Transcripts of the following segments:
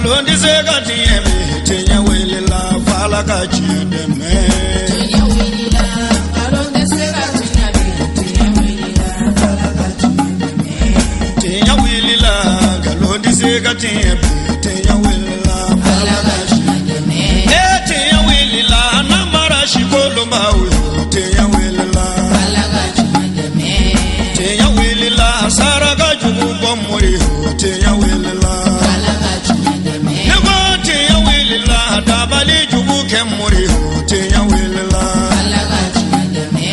Nkalon tɛ se ka tiɲɛ bi, tiɲɛ wulila f'Ala ka tiɲɛ dɛmɛ. Tiɲɛ wulila, nkalon tɛ se ka tiɲɛ bi, tiɲɛ wulila, Ala ka tiɲɛ dɛmɛ. Tiɲɛ wulila, nkalon tɛ se ka tiɲɛ bi, tiɲɛ wulila Ala ka tiɲɛ dɛmɛ. E tiɲɛ wulila, namara si kolonbaw yo, tiɲɛ wulila. Ala ka tiɲɛ dɛmɛ. Tiɲɛ wulila, saraka jugu bɔ mori yo, tiɲɛ wulila. Ala ka tiɲɛ dɛmɛ. Ne ko tiɲɛ wulila, dabali jugu kɛ mori yo, tiɲɛ wulila. Ala ka tiɲɛ dɛmɛ.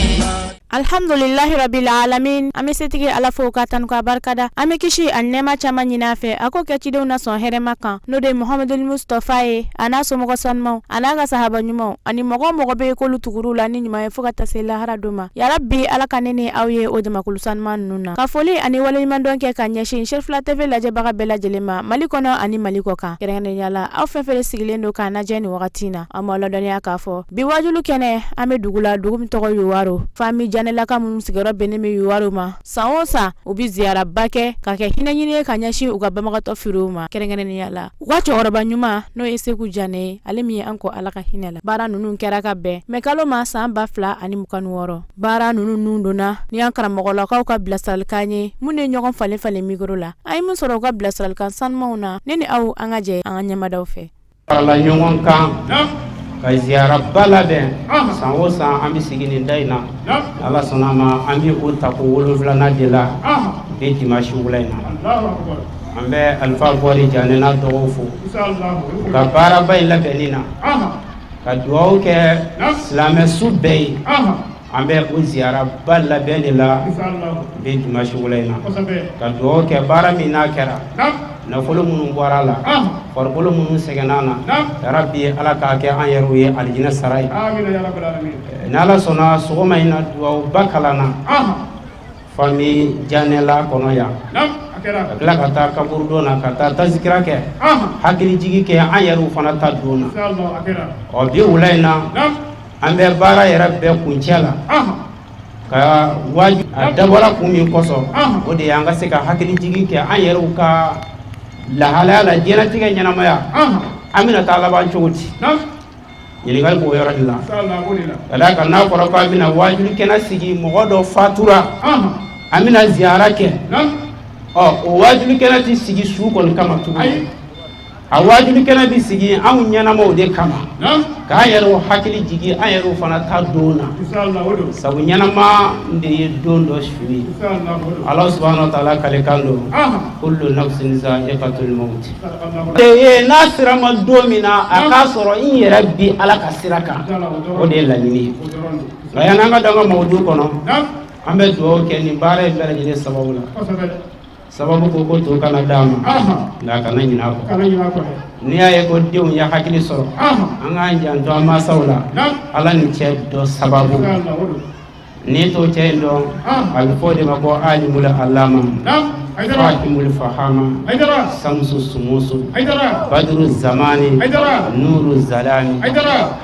Alhamdulilahi rabil alamin. An bɛ setigi Ala fo ka tanu ka barikada. An bɛ kisi ani nɛɛma caman ɲini a fɛ, a k'o kɛ cidenw na sɔn hɛrɛma kan, n'o de ye Muhamadul Mustafa ye, a n'a somɔgɔ sanumaw, a n'a ka sahaba ɲumanw, ani mɔgɔ o mɔgɔ bɛ yen k'olu tugur'u la ni ɲuman ye fo ka taa se lahara don ma. Yarabi, Ala ka ne ni aw ye o jamakulu sanuman ninnu na. Ka foli ani waleɲumandɔn kɛ ka ɲɛsin Cherifila TV lajɛbaga bɛɛ lajɛlen ma, Mali kɔnɔ ani Mali kɔ kan, kɛrɛnkɛrɛnnenya la aw fɛn fɛn sigilen don k'an lajɛ nin wagati in na. An b'aw ladɔnniya k'a fɔ bi wajulu kɛnɛ, an bɛ dugu la, dugu min tɔgɔ Yuwaro. Fami Janɛlaka minnu sigiyɔrɔ bɛnnen bɛ Yuwaro ma, san o san u bɛ ziyaraba kɛ ka kɛ hinɛ ɲini ye ka ɲɛsin u ka banbagatɔ firiw ma, kɛrɛnkɛrɛnnenya la u ka cɛkɔrɔba ɲuman, n'o ye Seku Janɛ ye, ale min ye an kɔ Ala ka hinɛ la. Baara ninnu kɛra ka bɛn mɛ kalo ma san 2026. Baara ninnu nun donna ni an karamɔgɔlakaw ka bilasiralikan ye, minnu ye ɲɔgɔn falen falen mikoro la. An ye min sɔrɔ u ka bilasiralikan sanumanw na, ne ni aw, an ka jɛ an ka ɲɛmadaw fɛ. Farala ɲɔgɔn kan ka ziyaraba labɛn. San o san an bɛ sigi nin da in na. Ala sɔnna a ma, an bɛ o tako wolonfilanan de la bi dimanche wula in na. An bɛ Alifa Bɔri Janɛ n'a dɔgɔw fo u ka baaraba in labɛnni na, ka dugawu kɛ silamɛ su bɛɛ ye. An bɛ o ziyaraba labɛn de la bi dimanche wula in na, ka dugawu kɛ baara min n'a kɛra, nafolo minnu bɔra a la, farikolo minnu sɛgɛnna na, yarabi, Ala k'a kɛ an yɛrɛw ye alijinɛ sara ye. N'Ala sɔnna, sɔgɔma in na, dugawuba kalanna fami Janɛla kɔnɔ yan, ka tila ka taa kaburudon na, ka taa tazikira kɛ, hakilijigi kɛ an yɛrɛw fana ta don na. Ɔ, bi wula in na, an bɛ baara yɛrɛ bɛɛ kuncɛ la ka waaju. A dabɔra kun min kosɔn, o de ye an ka se ka hakilijigi kɛ an yɛrɛw ka lahalaya la, diɲɛlatigɛ ɲɛnamaya, an bɛna taa laban cogo di? Ɲininkali b'o yɔrɔ de la. Ka d'a kan, n'a fɔra ko an bɛna waajuli kɛnɛ sigi, mɔgɔ dɔ fatura, an bɛna ziyara kɛ, ɔ, o waajuli kɛnɛ tɛ sigi su kɔni kama tuguni. A waajuli kɛnɛ bɛ sigi anw ɲɛnamaw de kama, k'an yɛrɛw hakili jigi an yɛrɛw fana ta don na, sabu ɲɛnama de ye don dɔ su ye. Ala subahana wa taala kalekan don: kullu nafsin za'iqatul maut. Ye n'a sera ma don min na, a k'a sɔrɔ n yɛrɛ bi Ala ka sira kan, o de ye laɲini ye. Nka yan'an ka don an ka mawudu kɔnɔ, an bɛ dugawu kɛ nin baara in bɛɛ lajɛlen sababu la. Sababu ko ko to kana d'a ma, nka a kana ɲinɛ a kɔ. N'i y'a ye ko denw ye hakili sɔrɔ, an k'an janto an mansaw la. Ala ni cɛ dɔ sababu, n'i t'o cɛ in dɔn, a bɛ fɔ o de ma ko alimul alama, fahimul fahama, samsu sumusu, badru zamani, nuru zalami,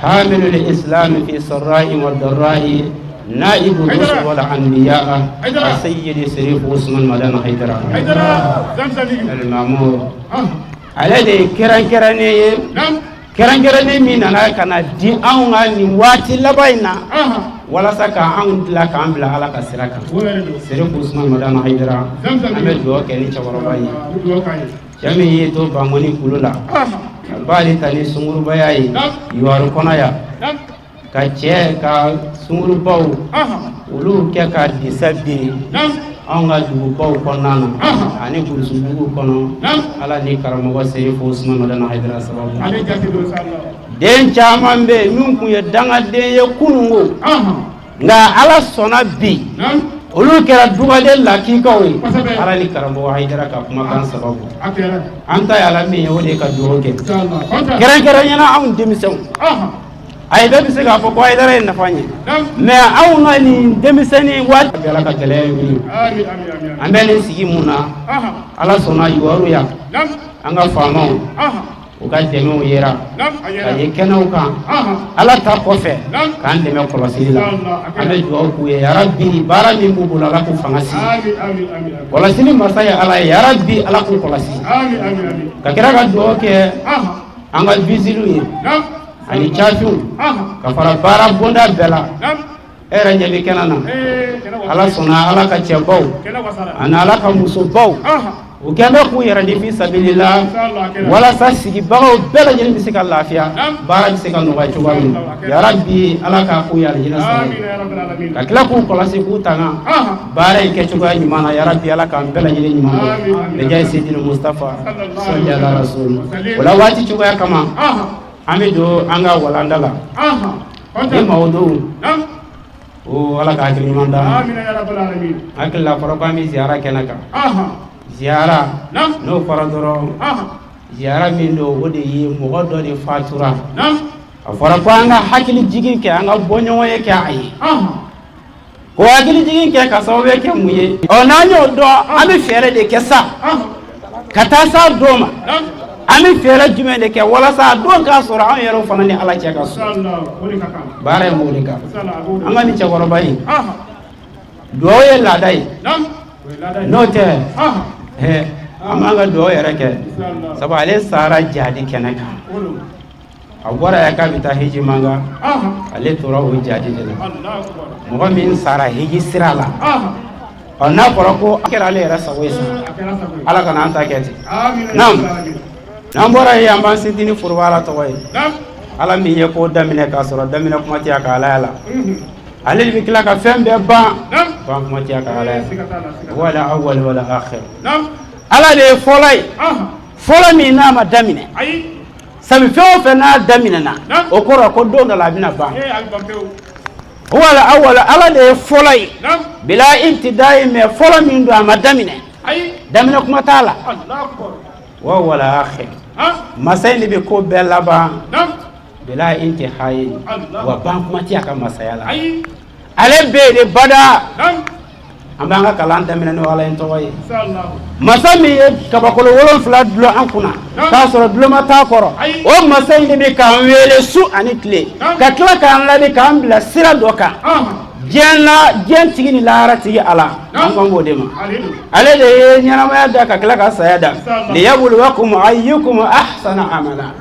hamilul islami fi sarra'i wa darra'i, naibu rusul wal anbiya, sayyidi Serif Usman Madani Haidara Al-Mamour. Ale de ye kɛrɛnkɛrɛnnen ye, kɛrɛnkɛrɛnnen min nana ka na di anw ka nin waati laban in na, walasa ka anw dilan k'an bila Ala ka sira kan. Serif Usman Madani Haidara, an bɛ dugawu kɛ ni cɛkɔrɔba ye, cɛ min y'i to Bankoni kulu la, ka b'ale ta ni sungurubaya ye Yuwaru kɔnɔ yan, ka cɛ ka sungurubaw olu kɛ ka disa biri anw ka dugubaw kɔnɔna na ani burusuduguw kɔnɔ, Ala ni karamɔgɔ Serif Usman Madani Haidara sababu. Den caman bɛ yen min tun ye dangaden ye kununko, nka Ala sɔnna, bi olu kɛra dugaden lakikaw ye, Ala ni karamɔgɔ Haidara ka kumakan sababu. An ta ye Ala min ye, o de ye ka dugawu kɛ, kɛrɛnkɛrɛnyana anw denmisɛnw. Ayi, bɛɛ bɛ se k'a fɔ ko Hayidara ye nafa ɲɛ, mais anw ka nin denmisɛnnin waati, Ala ka gɛlɛya in wuli. An bɛ nin sigi mun na, Ala sɔnna, Yuwaru yan, an ka faamaw U ka dɛmɛw yera ka ye kɛnɛw kan Ala ta kɔfɛ k'an dɛmɛ kɔlɔsili la. An bɛ dugawu k'u ye, yarabi, baara min b'u bolo, Ala k'u fanga sigi. Kɔlɔsili masa ye Ala ye, yarabi, Ala k'u kɔlɔsi. Ka kira ka dugawu kɛ an ka vigiliw ye ani cafiw ka fara baara bonda bɛɛ la. E yɛrɛ ɲɛ bɛ kɛnɛ na, Ala sɔnna, Ala ka cɛbaw ani Ala ka musobaw, u kɛn bɛ k'u yɛrɛ di fi sabilila walasa sigibagaw bɛɛ lajɛlen bɛ se ka lafiya, baara bɛ se ka nɔgɔya cogoya min na. Yarabi, Ala k'a k'u ye alijinɛ sɔrɔ ye, ka tila k'u kɔlɔsi, k'u tanga baara in kɛcogoya ɲuman na. Yarabi, Ala k'an bɛɛ lajɛlen ɲuman dɔn bijahi Seydina Mustafa sɔli ala rasul. O la, waati cogoya kama, an bɛ don an ka walanda la ni mawudu o. Ala ka hakili ɲuman d'an ma. Hakili la fɔra ko an bɛ ziyara kɛnɛ kan. Ziyara, n'o fɔra dɔrɔn, ziyara min don, o de ye mɔgɔ dɔ de fatura, a fɔra ko an ka hakili jigin kɛ, an ka bɔ ɲɔgɔn ye kɛ a ye, ko hakili jigin kɛ ka sababu kɛ mun ye? Ɔ, n'an y'o dɔn, an bɛ fɛɛrɛ de kɛ sa ka taa s'a don ma. An bɛ fɛɛrɛ jumɛn de kɛ walasa a don k'a sɔrɔ an yɛrɛw fana ni Ala cɛ ka surun? Baara in b'o de kan. An ka nin cɛkɔrɔba in, dugawu ye laada ye, n'o tɛ an b'an ka dugawu yɛrɛ kɛ, sabu ale sara jadi kɛnɛ kan. A bɔra yan k'a bɛ taa hiji Maka, ale tora o jadi de la. Mɔgɔ min sara hiji sira la, ɔ, n'a fɔra ko a kɛra ale yɛrɛ sago ye sa, Ala kana an ta kɛ ten. Naam, n'an bɔra yen, an b'an sinsin ni foroba Ala tɔgɔ ye, Ala min ye ko daminɛ k'a sɔrɔ daminɛ kuma tɛ a ka Alaya la, ale de bɛ tila ka fɛn bɛɛ ban, ban kuma tɛ a ka Alaya la. Wala awwal wala akhir, Ala de ye fɔlɔ ye, fɔlɔ min n'a ma daminɛ, sabu fɛn o fɛn n'a daminɛna, o kɔrɔ ko don dɔ la a bɛna ban. Wala awwal, Ala de ye fɔlɔ ye bila ibtidayi, mais fɔlɔ min don, a ma daminɛ, daminɛ kuma t'a la. Wa wala akhir, masa in de bɛ ko bɛɛ laban bila intihayi, wa ban kuma tɛ a ka masaya la, ale bɛ yen de bada. An b'an ka kalan daminɛ n'o Ala in tɔgɔ ye, masa min ye kabakolo 7 dulon an kunna k'a sɔrɔ duloma t'a kɔrɔ. O masa in de bɛ k'an wele su ani tile, ka tila k'an ladi, k'an bila sira dɔ kan diɲɛ la, diɲɛ tigi ni lahara tigi Ala, an kan b'o de ma. Ale de ye ɲɛnamaya da ka tila ka saya da, liyabluwakum ayyukum ahsana amala,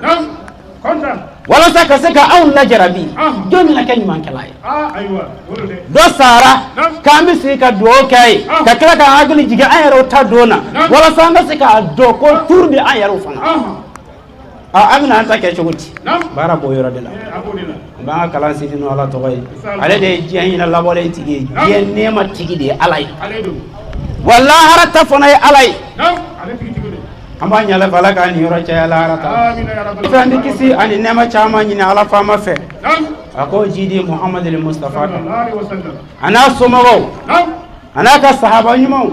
walasa ka se ka anw lajarabi jɔn bɛna kɛ ɲumankɛla ye. Dɔ sara k'an bɛ sigi ka dugawu kɛ a ye, ka tila k'an hakili jigin an yɛrɛw ta don na, walasa an ka se k'a dɔn ko turu bɛ an yɛrɛw fana. An bɛna an ta kɛ cogo di? Baara b'o yɔrɔ de la. An b'an ka kalan sinsin n'o Ala tɔgɔ ye. Ale de ye diɲɛ hinɛ labɔlen tigi ye, diɲɛ nɛɛma tigi de ye Ala ye, wa lahara ta fana ye Ala ye. An b'a ɲɛla fɛ, Ala k'a niyɔrɔ caya lahara ta fɛn bɛ. Kisi ani nɛɛma caman ɲini Ala faama fɛ, a k'o jidi Muhamadu Mustafa kan, a n'a somɔgɔw, a n'a ka sahaba ɲumanw,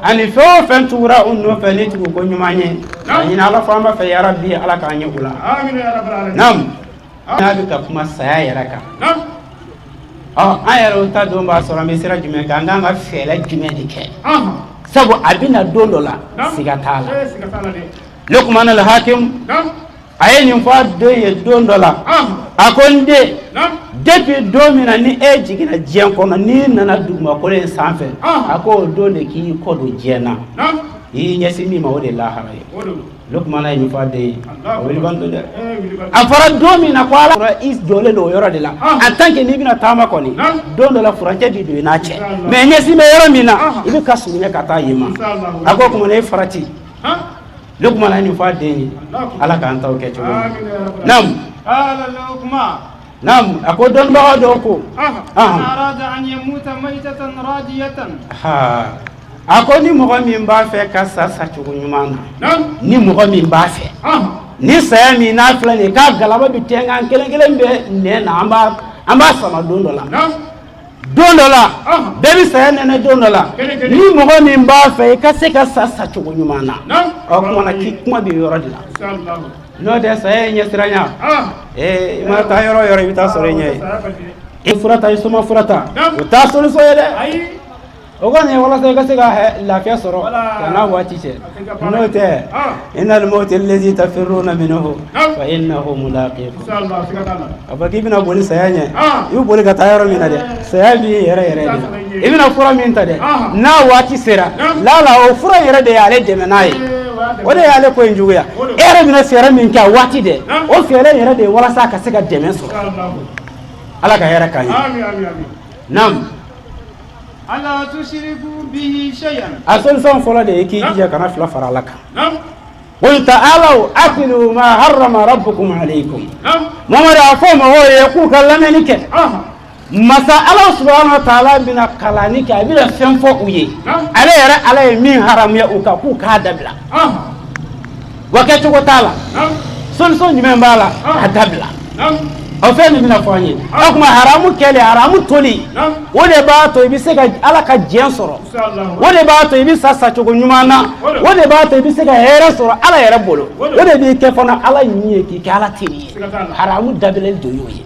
ani fɛn o fɛn tugura u nɔfɛ ni tugu ko ɲuman ye. A ɲini Ala faama fɛ, yarabi, Ala k'an ye u la. Naam, n'a bɛ ka kuma saya yɛrɛ kan, ɔ, an yɛrɛ ta don b'a sɔrɔ an bɛ sira jumɛn kan? An k'an ka fɛɛrɛ jumɛn de kɛ? Sabu a bɛna don dɔ la, siga t'a la. Lukumana al-Hakim, a ye nin fɔ a den ye don dɔ la, a ko: n den, depuis don min na ni e jiginna diɲɛ kɔnɔ, n'i nana dugumakolo in sanfɛ, a ko o don de k'i kɔ don diɲɛ na, i y'i ɲɛsin min ma, o de ye lahara ye. Lukumana ye nin fɔ a den ye, o wuli don dɛ. A fɔra don min na ko Ala i jɔlen don o yɔrɔ de la, en tant que n'i bɛna taama kɔni, don dɔ la furancɛ b'i don i n'a cɛ, mais ɲɛsin bɛ yɔrɔ min na, i bɛ ka surunya ka taa yen ma. A ko kuma na e farati. Lukumana ye nin fɔ a den ye. Ala k'an taw kɛ cogo min. Naam. Naam, a ko dɔnnibaga dɔw ko أراد أن يموت ميتة راضية. Ha, a ko ni mɔgɔ min b'a fɛ ka sa sacogo ɲuman na, ni mɔgɔ min b'a fɛ ni saya min n'a filɛ nin ye, k'a galaba bɛ tɛnkan kelen kelen bɛ nɛn na, an b'a sama don dɔ la, don dɔ la bɛɛ bɛ saya nɛnɛ don dɔ la. Ni mɔgɔ min b'a fɛ i ka se ka sa sacogo ɲuman na, ɔ kuma na k'i kuma bɛ yɔrɔ de la. N'o tɛ, saya ye ɲɛsiranya ee, i mana taa yɔrɔ o yɔrɔ, i bɛ taa sɔrɔ i ɲɛ ye. I fura ta, i soma fura ta, o t'a solution ye dɛ. O kɔni ye walasa i ka se ka lafiya sɔrɔ ka n'a waati cɛ. N'o tɛ, innal mawta allazi tafirruna minhu fa innahu mulaqikum. A fɔ k'i bɛna boli saya ɲɛ, i bɛ boli ka taa yɔrɔ min na dɛ, saya b'i yɛrɛ yɛrɛ de. I bɛna fura min ta dɛ, n'a waati sera lala, o fura yɛrɛ de y'ale dɛmɛ n'a ye, o de y'ale ko in juguya. E yɛrɛ bɛna fɛɛrɛ min kɛ a waati dɛ, o fɛɛrɛ yɛrɛ de ye walasa a ka se ka dɛmɛ sɔrɔ. Ala ka hɛrɛ k'an ye. Naam. Alla tushriku bihi shay'an. A solution fɔlɔ de ye k'i jija kana fila fara Ala kan. Qul ta'alaw atlu ma harrama rabbukum alaykum. Mamadu, a fɔ mɔgɔw ye k'u ka lamɛnni kɛ. Masa Ala subahana wa taala bɛna kalanni kɛ, a bɛna fɛn fɔ u ye. Ale yɛrɛ Ala ye min haramuya u kan, k'u k'a dabila. Wa kɛcogo t'a la. Solution jumɛn b'a la? A dabila. O fɛn min bɛna fɔ an ye, o tuma haramu kɛlen, haramu toli, o de b'a to i bɛ se ka Ala ka diɲɛ sɔrɔ, o de b'a to i bɛ sa sacogo ɲuman na, o de b'a to i bɛ se ka hɛrɛ sɔrɔ Ala yɛrɛ bolo, o de b'i kɛ fana Ala ɲin ye, k'i kɛ Ala teri ye. Haramu dabilali dɔ y'o ye.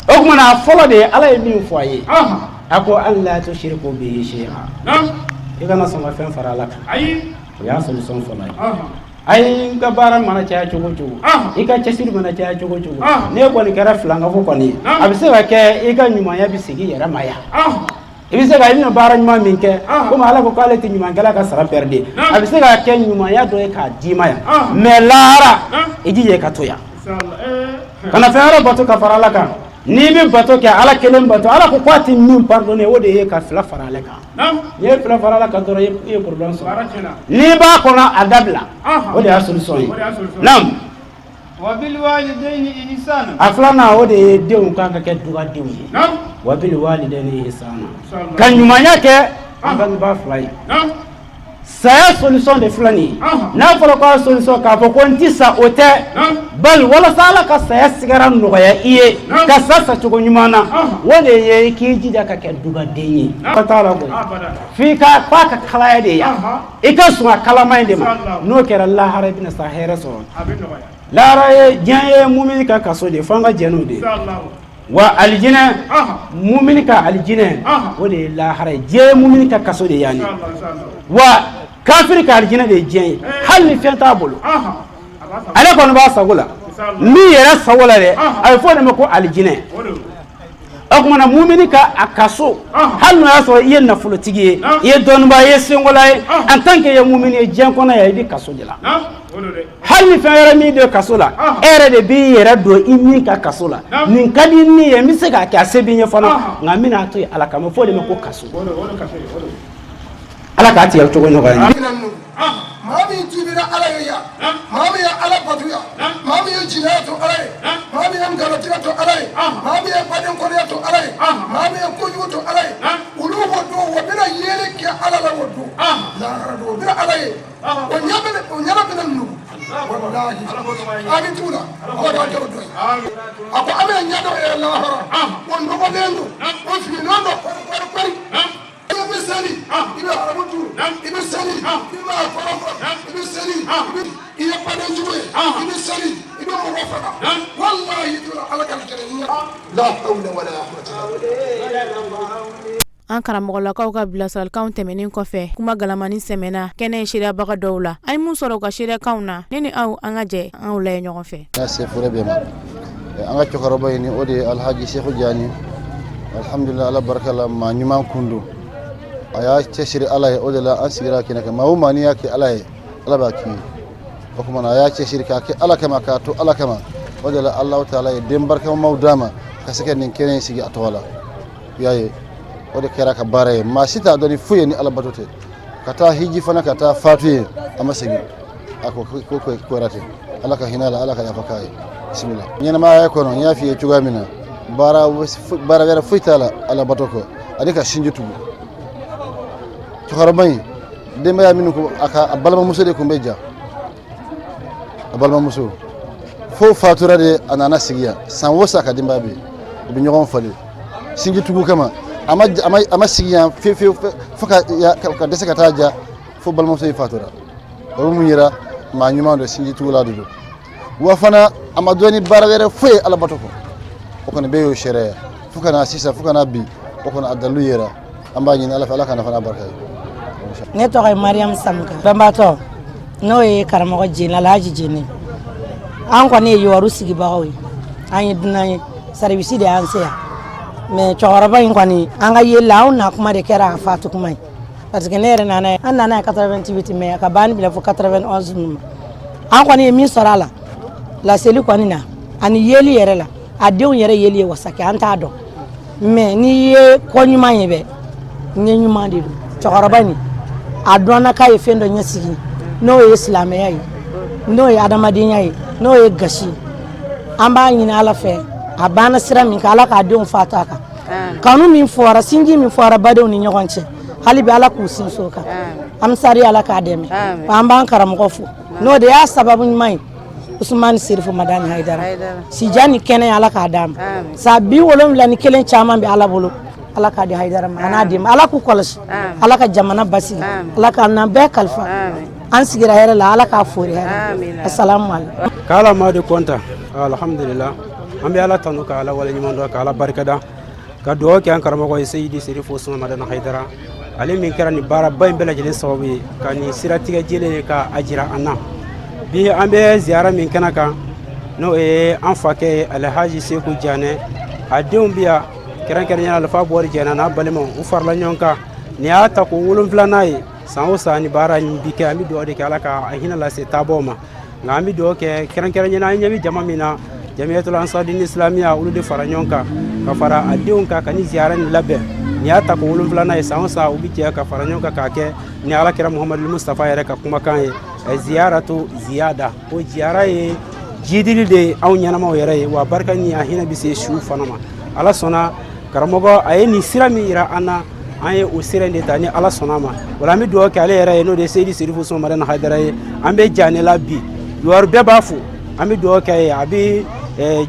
O tuma na, a fɔlɔ de ye, Ala ye min fɔ a ye, a ko alla tushriku bihi shay'a, i kana sɔn ka fɛn fara Ala kan. O y'a solution fɔlɔ ye. Ayi, n ka baara mana caya cogo cogo, i ka cɛsiri mana caya cogo cogo, n'e kɔni kɛra filankafo kɔni ye, a bɛ se ka kɛ i ka ɲumanya bɛ segin i yɛrɛ ma yan. I bɛ se ka i bɛna baara ɲuman min kɛ, komi Ala ko k'ale tɛ ɲumankɛla ka sara pɛrɛdi, a bɛ se ka kɛ ɲumanya dɔ ye k'a d'i ma yan. Mais lahara, i jija i ka to yan, kana fɛn wɛrɛ bato ka fara Ala kan. N'i bɛ bato kɛ, Ala kelen bato. Ala ko k'a tɛ min pardonner, o de ye ka fila fara ale kan. N'i ye fila fara Ala kan dɔrɔn, i ye problème sɔrɔ. N'i b'a kɔnɔ, a dabila, o de y'a solution ye. Naam. Wa bil walidayni ihsana. A filanan, o de ye denw kan ka kɛ dugadenw ye. Wa bil walidayni ihsana, ka ɲumanya kɛ an bangebaa fila ye. Saya solution de filɛ nin ye. N'a fɔra k'a solution k'a fɔ ko n ti sa, o tɛ bali. Walasa Ala ka saya sigara nɔgɔya i ye, ka sa sacogo ɲuman na, o de ye k'i jija ka kɛ dugaden ye. Ka t'a la koyi, f'i ka f'a ka kalaya de yan, i ka sɔn a kalama in de ma. N'o kɛra, lahara i bɛna sa hɛrɛ sɔrɔ. Lahara ye diɲɛ ye mumini ka kaso de ye, fo an ka jɛn n'o de ye. Wa alijinɛ, mumini ka alijinɛ, o de ye lahara ye. Diɲɛ ye mumini ka kaso de yan. Wa kafiri ka alijinɛ de ye diɲɛ ye. Hali ni fɛn t'a bolo, ale kɔni b'a sago la. Min yɛrɛ sago la dɛ, a bɛ fɔ o de ma ko alijinɛ. O tuma na, mumini ka a kaso, hali n'o y'a sɔrɔ i ye nafolotigi ye, i ye dɔnnibaa, i ye senkola ye, en tant que i ye mumini ye, diɲɛ kɔnɔ yan, i bɛ kaso de la. Hali ni fɛn wɛrɛ min don kaso la, e yɛrɛ de b'i yɛrɛ don i min ka kaso la. Nin ka di ni ye, n bɛ se k'a kɛ, a se b'i ɲɛ fana, nka n bɛna to yen Ala kama. Fo o de ma ko kaso. Ala k'a tigɛ cogo nɔgɔya. Maa min tubira Ala ye yan, maa min ye Ala bato yan, maa min ye jinɛya to Ala ye, maa min ye nkalontigɛ to Ala ye, maa min ye baden kɔrɔya to Ala ye, maa min ye kojugu to Ala ye, olu o don o bɛna yeli kɛ Ala la. O don lahara don, o bɛna Ala ye, o ɲɛ bɛna, o ɲɛna bɛna nugu. Walahi, amin t'u la. Ala k'a kɛ o don ye. A ko an bɛna ɲɛ dɔ ye lahara, o nɔgɔlen don, o finnen don kɔri kɔri kɔri. I bɛ seli, i bɛ haramu dun, i bɛ seli, i bɛ a kɔrɔfɔ, i bɛ seli, i bɛ i ye baden jugu ye, i bɛ seli, i bɛ mɔgɔ faga. Walahi, t'u la. Ala ka kɛlɛ ɲɛ. La hawla wala quwwata. An karamɔgɔlakaw ka bilasiralikanw tɛmɛnen kɔfɛ, kuma galamani sɛmɛna kɛnɛ in seereyabaga dɔw la. An ye mun sɔrɔ u ka seereyakanw na, ne ni aw, an ka jɛ an lajɛ ɲɔgɔn fɛ. N'a se fura bɛɛ ma, an ka cɛkɔrɔba in, o de ye Alhaji Seku Jani. Alhamdulillah, Ala barika la, maa ɲuman kun don. A y'a cɛsiri Ala ye, o de la an sigira kɛnɛ kan. Maa o maa, n'i y'a kɛ Ala ye, Ala b'a k'i ye. O tuma na, a y'a cɛsiri k'a kɛ Ala kama, k'a to Ala kama. O de la Alahu taala ye den barikamaw d'a ma ka se ka nin kɛnɛ in sigi a tɔgɔ la. I y'a ye, o de kɛra ka baara ye. Maa si t'a dɔn ni foyi ye ni Ala bato tɛ. Ka taa hiji fana, ka taa fatu ye, a ma segin. A ko ko kɛra ten. Ala ka hinɛ la, Ala ka yafa k'a ye. Bisimila. Ɲɛnamaya kɔnɔ, n y'a f'i ye cogoya min na, baara baara wɛrɛ foyi t'a la Ala bato kɔ, ani ka sinji tugu. Cɛkɔrɔba in, denbaya minnu ko a ka a balimamuso de tun bɛ ja, a balimamuso fo fatura de, a nana sigi yan. San o san, a ka denbaya bɛ yen, u bɛ ɲɔgɔn falen sinji tugu kama. A ma sigi yan fiyewu fiyewu fo ka dɛsɛ ka taa ja fo balimamuso in fatura. O bɛ mun yira? Maa ɲuman don, sinji tugula de don. Wa fana, a ma dɔn ni baara wɛrɛ foyi ye Ala bato kɔ. O kɔni bɛɛ y'o seereya fo ka na sisan, fo ka na bi. O kɔni, a dalilu yera. An b'a ɲini Ala fɛ, Ala ka nafa n'a barika ye. Ne tɔgɔ ye Mariam Samuka, banbaatɔ n'o ye karamɔgɔ Jene, Alhaji Jene. An kɔni ye Yowaru sigibagaw ye, an ye dunan ye, saribisi de y'an se yan. Mais cɛkɔrɔba in kɔni, an ka yeli la, anw na kuma de kɛra a fatu kuma ye, parce que ne yɛrɛ nana ye, an nana ye 88, mais ka banni bila fo 91 ninnu ma. An kɔni ye min sɔrɔ a la laseli kɔni na ani yeli yɛrɛ la, a denw yɛrɛ yeli ye wasa kɛ, an t'a dɔn. Mais n'i ye kɔ ɲuman ye bɛ ɲɛ ɲuman de don. Cɛkɔrɔba nin, a dɔnna k'a ye fɛn dɔ ɲɛsigi, n'o ye silamɛya ye, n'o ye adamadenya ye, n'o ye gasi ye. An b'a ɲini Ala fɛ, a banna sira min kan, Ala k'a denw fatu a kan. Kanu min fɔra, sinji min fɔra badenw ni ɲɔgɔn cɛ, hali bi Ala k'u sinsin o kan. Amisari, Ala k'a dɛmɛ. An b'an karamɔgɔ fo, n'o de y'a sababu ɲuman ye, Usumani Serifu Madani Hayidara. Sija ni kɛnɛ, Ala k'a d'a ma. San 71 caman bɛ Ala bolo, Ala k'a di Hayidara ma, a n'a den ma. Ala k'u kɔlɔsi, Ala ka jamana basigi, Ala k'an n'an bɛɛ kalifa. An sigira hɛrɛ la, Ala k'a fori hɛrɛ. Asalamu alaikum. K'ala ma de kɔnta, alhamdulillah. An bɛ Ala tanu, ka Ala waleɲuman dɔn, ka Ala barikada, ka dugawu kɛ an karamɔgɔ ye, Seyidi Serifu Usumani Madani Hayidara, ale min kɛra nin baaraba in bɛɛ lajɛlen sababu ye, ka nin siratigɛ jelen ye ka a jira an na. Bi an bɛ ziyara min kɛnɛ kan, n'o ye an fakɛ ye, Alhaji Seku Janɛ, a denw bi yan, kɛrɛnkɛrɛnnenya Alifa Bɔri Janɛ n'a balimaw, u farala ɲɔgɔn kan. Nin y'a ta ko wolonfilanan ye. San o san ni baara in bi kɛ, an bɛ dugawu de kɛ, Ala ka a hinɛ lase taabaaw ma. Nka an bɛ dugawu kɛ kɛrɛnkɛrɛnnenya, an ɲɛ bɛ jama min na, Jamiyatul Ansaridini Islamiya, olu de fara ɲɔgɔn kan ka fara a denw kan ka ni ziyara nin labɛn. Nin y'a ta ko wolonfilanan ye. San o san u bɛ jɛ ka fara ɲɔgɔn kan k'a kɛ ni Ala kira Muhamadu Mustafa yɛrɛ ka kumakan ye, ziyaratu ziyada, ko ziyara ye jidili de ye anw ɲɛnamaw yɛrɛ ye, wa barika ni a hinɛ bɛ se su fana ma. Ala sɔnna, karamɔgɔ a ye nin sira min yira an na, an ye o sira in de ta ni Ala sɔnna a ma. Wala an bɛ dugawu kɛ ale yɛrɛ ye, n'o de ye Seyidi Serifu Usumani Madani Hayidara ye. An bɛ Janɛ la bi, Yowaru bɛɛ b'a fo. An bɛ dugawu kɛ ye, a bɛ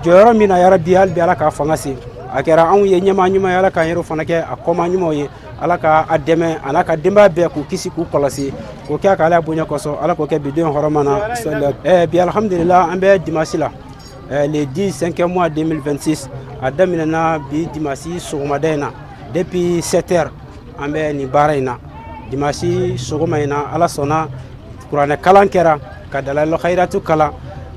jɔyɔrɔ min na, yarabi, hali bi Ala k'a fanga se. A kɛra anw ye ɲɛmaa ɲuman ye, Ala k'an yɛrɛ fana kɛ a kɔmaa ɲumanw ye. Ala ka a dɛmɛ, a n'a ka denbaya bɛɛ, k'u kisi, k'u kɔlɔsi, k'o kɛ a ka Ala bonya kosɔn. Ala k'o kɛ bi don hɔrɔma na. Bi alhamdulillah, an bɛ dimanche la, le 10 5 mois 2026. A daminɛna bi dimanche sɔgɔmada in na, depuis 7 heures an bɛ nin baara in na. Dimanche sɔgɔma in na, Ala sɔnna, kuranɛ kalan kɛra, ka dalalɔ khayiratu kalan,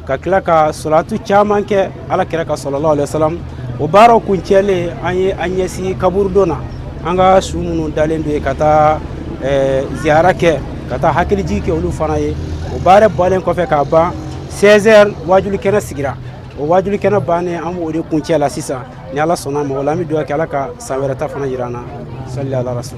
ka tila ka salatu caman kɛ Ala kira ka sallallahu alaihi wasallam. O baaraw kuncɛlen, an ye an ɲɛsin kaburudon na, an ka su minnu dalen don yen, ka taa ziyara kɛ, ka taa hakilijigi kɛ olu fana ye. O baara bɔlen kɔfɛ k'a ban, 16 heures wajuli kɛnɛ sigira. O wajuli kɛnɛ bannen, an b'o de kuncɛ la sisan ni Ala sɔnna ma. O la an bɛ dugawu kɛ, Ala ka san wɛrɛ ta fana jira an na. Sali ala rasul.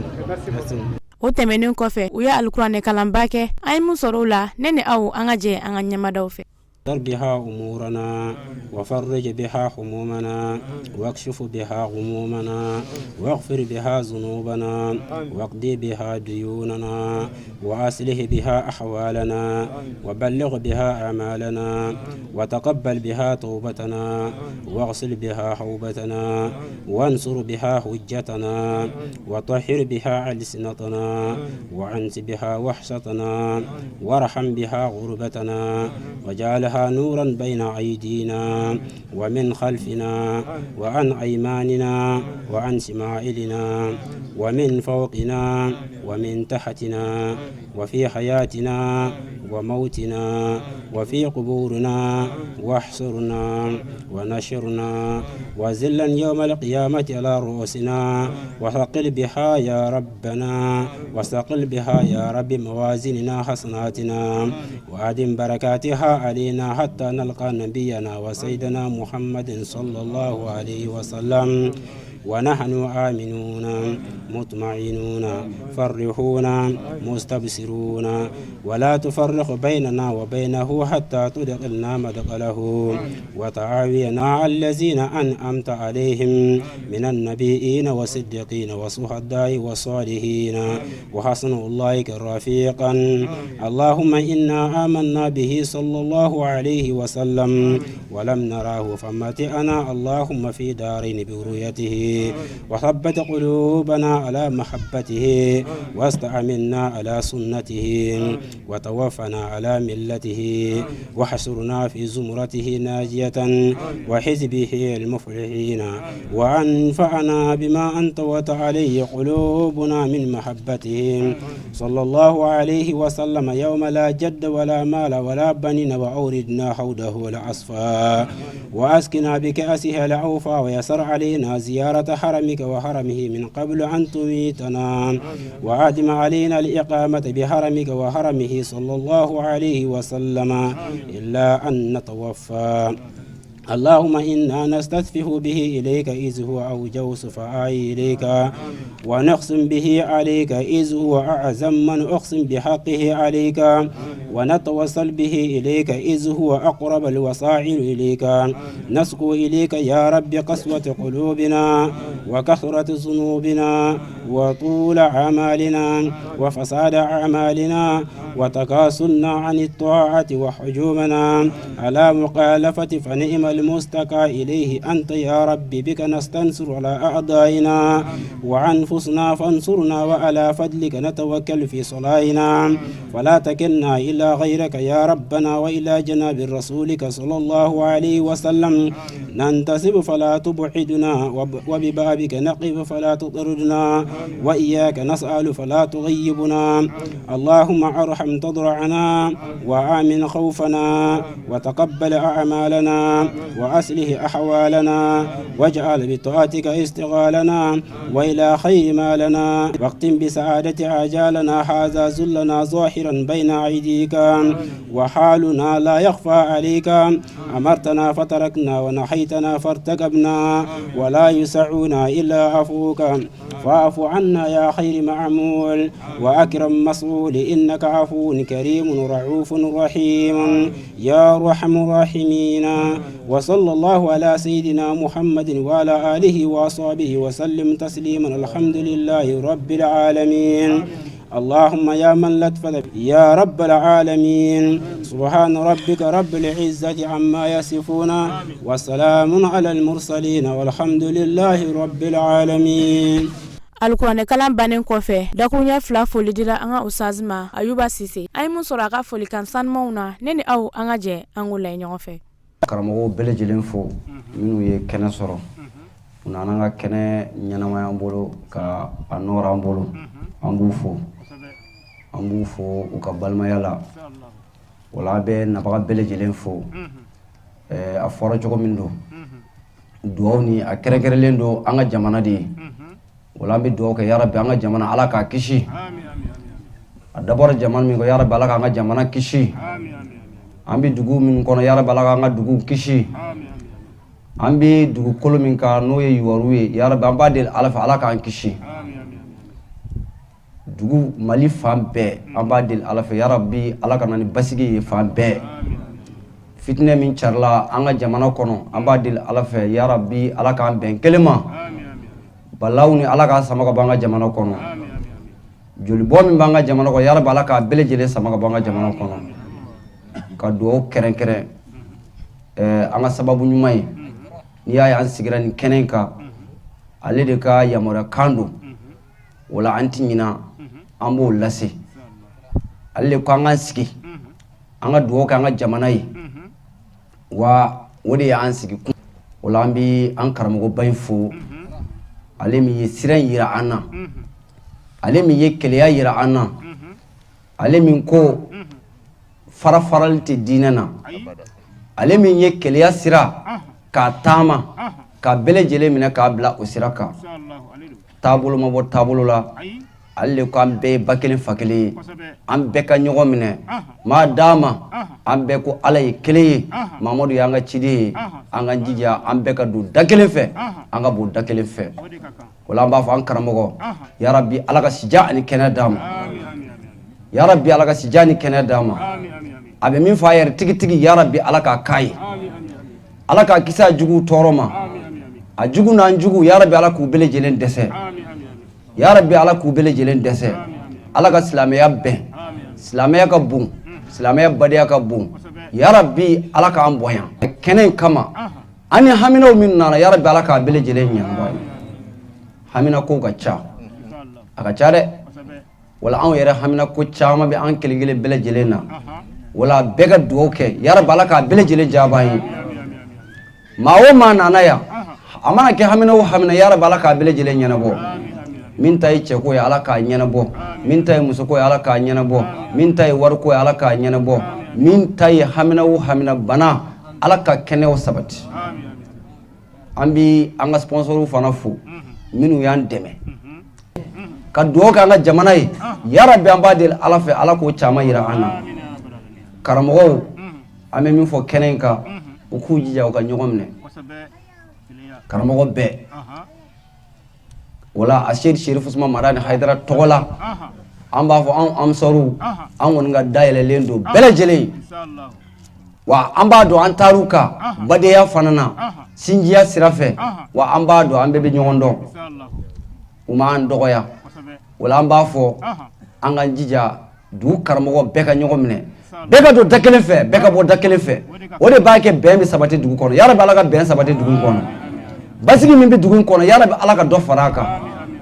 O tɛmɛnen kɔfɛ, u ye alikuranɛ kalanba kɛ. An ye mun sɔrɔ o la? Ne ni aw, an ka jɛ an ka ɲɛmadaw fɛ. بها أمورنا، وفرج بها همومنا، واكشف بها غمومنا، واغفر بها ذنوبنا، واقضي بها ديوننا، وأصلح بها أحوالنا، وبلغ بها آمالنا، وتقبل بها توبتنا، واغسل بها حوبتنا، وانصر بها حجتنا، وطهر بها ألسنتنا، وأنس بها وحشتنا، وارحم بها غربتنا، وجعلها نورا بين أيدينا ومن خلفنا وعن أيماننا وعن شمائلنا ومن فوقنا ومن تحتنا، وفي حياتنا وموتنا وفي قبورنا، واحصرنا ونشرنا، وزلا يوم القيامة على رؤوسنا، وثقل بها يا ربنا، وثقل بها يا رب موازيننا حسناتنا، وأدم بركاتها علينا حتى نلقى نبينا وسيدنا محمد صلى الله عليه وسلم ونحن آمنون مطمئنون فرحون مستبصرون، ولا تفرق بيننا وبينه حتى تدخلنا مدخله، وتعاوينا الذين أنعمت عليهم من النبيين والصديقين والشهداء والصالحين، وحسن أولئك رفيقا. اللهم إنا آمنا به صلى الله عليه وسلم ولم نراه، فمتعنا اللهم في دارين برؤيته. وثبت قلوبنا على محبته واستعملنا على سنته وتوفنا على ملته وحشرنا في زمرته ناجية وحزبه المفلحين وأنفعنا بما أنطوت عليه قلوبنا من محبته صلى الله عليه وسلم يوم لا جد ولا مال ولا بنين وأوردنا حوضه الأصفى وأسكنا بكأسه الأوفى ويسر علينا زيارة حرمك وحرمه من قبل أن تميتنا وأدم علينا الإقامة بحرمك وحرمه صلى الله عليه وسلم إلا أن نتوفى اللهم إنا نستثفه به إليك إذ هو أوجه سفعاء إليك ونقسم به عليك إذ هو أعظم من أقسم بحقه عليك ونتوصل به إليك إذ هو أقرب الوسائل إليك نسكو إليك يا رب قسوة قلوبنا وكثرة ذنوبنا وطول أعمالنا وفساد أعمالنا وتكاسلنا عن الطاعة وحجومنا على مخالفة فنعم المستكى إليه أنت يا رب بك نستنصر على أعدائنا وأنفسنا فانصرنا وعلى فضلك نتوكل في صلاحنا فلا تكلنا إلى غيرك يا ربنا وإلى جناب رسولك صلى الله عليه وسلم ننتسب فلا تبعدنا وببابك نقف فلا تطردنا وإياك نسأل فلا تغيبنا اللهم ارحم تضرعنا وآمن خوفنا وتقبل أعمالنا وأصلح أحوالنا واجعل بطاعتك استغالنا وإلى خير ما لنا واختم بسعادة آجالنا هذا ذلنا ظاهرا بين أيديك وحالنا لا يخفى عليك أمرتنا فتركنا ونحيتنا فارتكبنا ولا يسعنا إلا عفوك فاعف عنا يا خير معمول وأكرم مسؤول إنك عفو كريم رعوف رحيم يا أرحم الراحمين وصلى الله على سيدنا محمد وعلى آله وصحبه وسلم تسليما الحمد لله رب العالمين اللهم يا من لطف يا رب العالمين سبحان ربك رب العزة عما يصفون وسلام على المرسلين والحمد لله رب العالمين Alikuranɛ kalan bannen kɔfɛ dakuruɲɛ fila foli dira an ka ustaz ma Ayuba Sise an ye mun sɔrɔ a ka folikan sanumanw na ne ni aw an ka jɛ an k'o layɛ ɲɔgɔn fɛ karamɔgɔw bɛɛ lajɛlen fo minnu ye kɛnɛ sɔrɔ u nana an ka kɛnɛ ɲɛnamaya an bolo ka a nɔrɔ an bolo an b'u fo an b'u fo u ka balimaya la wala an bɛ nabaga bɛɛ lajɛlen fo a fɔra cogo min don dugawu ni a kɛrɛnkɛrɛnlen don an ka jamana de ye wala an bɛ dugawu kɛ yarabi an ka jamana ala k'a kisi a dabɔra jamana min kɔ yarabi ala k'an ka jamana kisi an bɛ dugu min kɔnɔ yarabi ala k'an ka dugu kisi an bɛ dugukolo min kan n'o ye yuwaru ye yarabi an b'a deli ala fɛ ala k'an kisi dugu mali fan bɛɛ an b'a deli ala fɛ yarabi ala ka na ni basigi ye fan bɛɛ fitinɛ min carila an ka jamana kɔnɔ an b'a deli ala fɛ yarabi ala k'an bɛn kelen ma balaw ni ala k'a sama ka bɔ an ka jamana kɔnɔ jolibɔ min b'an ka jamana kɔnɔ yarabi ala k'a bɛɛ lajɛlen sama ka bɔ an ka jamana kɔnɔ ka dugawu kɛrɛnkɛrɛn an ka sababu ɲuman ye n'i y'a ye an sigira nin kɛnɛ in kan ale de ka yamaruya kan don o la an tɛ ɲina an b'o lase ale de ko an k'an sigi an ka dugawu kɛ an ka jamana ye wa o de y'an sigi kun o la an bɛ an karamɔgɔba in fo ale min ye sira in yira an na ale min ye kelenya yira an na ale min ko fara farali tɛ diinɛ na ale min ye kelenya sira k'a taama ka bɛɛ lajɛlen minɛ k'a bila o sira kan taabolo ma bɔ taabolo la ale de ko an bɛɛ ye ba kelen fa kelen ye an bɛɛ ka ɲɔgɔn minɛ maa d'a ma an bɛɛ ko ala ye kelen ye mamadu y'an ka ciden ye an ka jija an bɛɛ ka don da kelen fɛ an ka bɔ da kelen fɛ o la an b'a fɔ an karamɔgɔ yarabi ala ka sijan ani kɛnɛya d'a ma yarabi ala ka sijan ni kɛnɛya d'a ma a bɛ min fɔ a yɛrɛ tigitigi yarabi ala k'a k'a ye ala k'a kisi a juguw tɔɔrɔ ma a jugu n'an jugu yarabi ala k'u bɛɛ lajɛlen dɛsɛ yarabi ala k'u bɛɛ lajɛlen dɛsɛ ala ka silamɛya bɛn silamɛya ka bon silamɛya badenya ka bon yarabi ala k'an bonya kɛnɛ in kama an ni haminaw min nana yarabi ala k'a bɛɛ lajɛlen ɲɛnabɔ an ye. Haminakow ka ca, a ka ca dɛ. Wala anw yɛrɛ haminako caman bɛ an kelen kelen bɛɛ lajɛlen na. Wala bɛɛ ka dugawu kɛ, yarabi Ala k'a bɛɛ lajɛlen jaabi an ye. Maa o maa nana yan, a mana kɛ hamina o hamina, yarabi Ala k'a bɛɛ lajɛlen ɲɛnabɔ. Min ta ye cɛko ye, Ala k'a ɲɛnabɔ. Min ta ye musoko ye, Ala k'a ɲɛnabɔ. Min ta ye wariko ye, Ala k'a ɲɛnabɔ. Min ta ye hamina o hamina, bana, Ala ka kɛnɛyaw sabati. An bi an ka sponsoriw fana fo, minnu y'an dɛmɛ ka dugawu kɛ an ka jamana ye. Yarabi, an b'a deli Ala fɛ, Ala k'o caman yira an na. Karamɔgɔw, an bɛ min fɔ kɛnɛ in kan, u k'u jija u ka ɲɔgɔn minɛ, karamɔgɔ bɛɛ. Wala a Seyidi Serifu Usumani Madani Hayidara tɔgɔ la, an b'a fɔ anw ansaru, an kɔni ka dayɛlɛlen don bɛɛ lajɛlen ye. Wa an b'a dɔn an taar'u kan badenya fana na, sinjiya sira fɛ. Wa an b'a dɔn an bɛɛ bɛ ɲɔgɔn dɔn, u m'an dɔgɔya. Wala an b'a fɔ an ka jija, dugu karamɔgɔ bɛɛ ka ɲɔgɔn minɛ, bɛɛ ka don da kelen fɛ, bɛɛ ka bɔ da kelen fɛ. O de b'a kɛ bɛn bɛ sabati dugu kɔnɔ. Yarabi, Ala ka bɛn sabati dugu kɔnɔ. Basigi min bɛ dugu in kɔnɔ, yarabi, Ala ka dɔ fara a kan.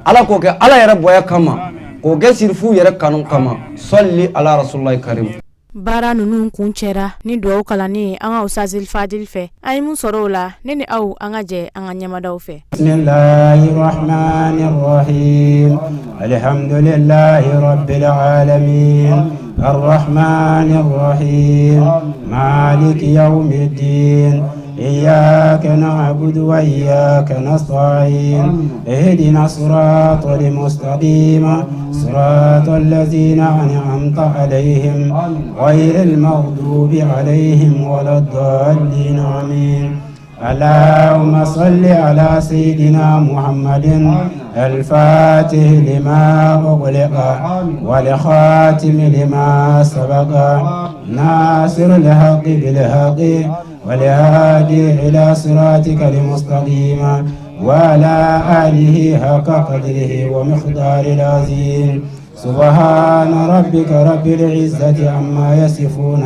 Ala k'o kɛ Ala yɛrɛ bonya kama, k'o kɛ sirifuw yɛrɛ kanu kama. Sɔli ala rasulullahi karim. Baara ninnu kuncɛra ni dugawu kalanni ye an ka Usazil Fadil fɛ. An ye mun sɔrɔ o la? Ne ni aw, an ka jɛ an ka ɲɛmadaw fɛ. Bismillahirrahmanirrahim. Alhamdulillahi rabbil alamin. Arrahmanirrahim. Maliki yawmiddin. Iyyaka na'budu wa iyyaka nasta'in. Ihdina siratal mustaqim. Siratal ladzina an'amta alaihim ghayril maghdubi alaihim waladdallin. Amin. اللهم صل على سيدنا محمد الفاتح لما أغلق والخاتم لما سبق ناصر الحق بالحق والهادي إلى صراطك المستقيم وعلى آله حق قدره ومقدار العظيم. سبحان ربك رب العزة عما يصفون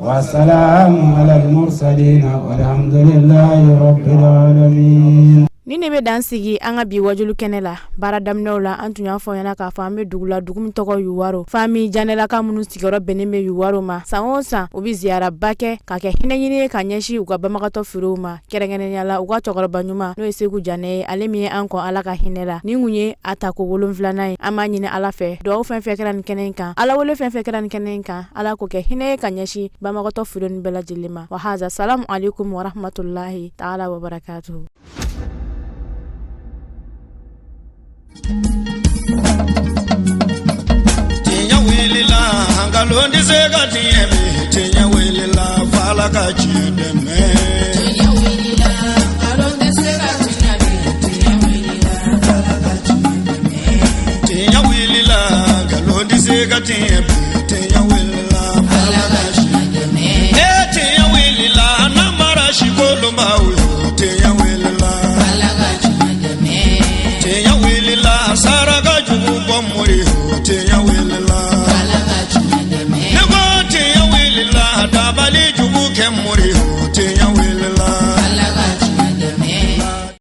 وسلام على المرسلين والحمد لله رب العالمين. Nin de bɛ dan sigi an ka bi wajulu kɛnɛ la. Baara daminɛw la, an tun y'a fɔ ɲɛna k'a fɔ an bɛ dugu la, dugu min tɔgɔ Yuwaro. Famille Janɛlaka minnu sigiyɔrɔ bɛnnen bɛ Yuwaro ma, san o san u bɛ ziyaraba kɛ ka kɛ hinɛ ɲini ye ka ɲɛsin u ka banbagatɔ furew ma, kɛrɛnkɛrɛnnenya la u ka cɛkɔrɔba ɲuman, n'o ye Seku Janɛ ye, ale min ye an kɔn Ala ka hinɛ la. Nin kun ye a tako 7nan ye. An b'a ɲini Ala fɛ, dugawu fɛn fɛn kɛra nin kɛnɛ in kan, Ala wele fɛn fɛn kɛra nin kɛnɛ in kan, Ala k'o kɛ hinɛ ye ka ɲɛsin banbagatɔ fure ninnu bɛɛ lajɛlen ma. Wa haza, salamu aleykum warahmatulahi taala wabarakatuhu. Tiɲɛ wulila, nkalon tɛ se ka tiɲɛ bi. Tiɲɛ wulila, f'Ala ka tiɲɛ dɛmɛ. Tiɲɛ wulila, nkalon tɛ se ka tiɲɛ bi. Tiɲɛ wulila, f'Ala ka tiɲɛ dɛmɛ. Tiɲɛ wulila, nkalon tɛ se ka tiɲɛ bi. Tiɲɛ wulila.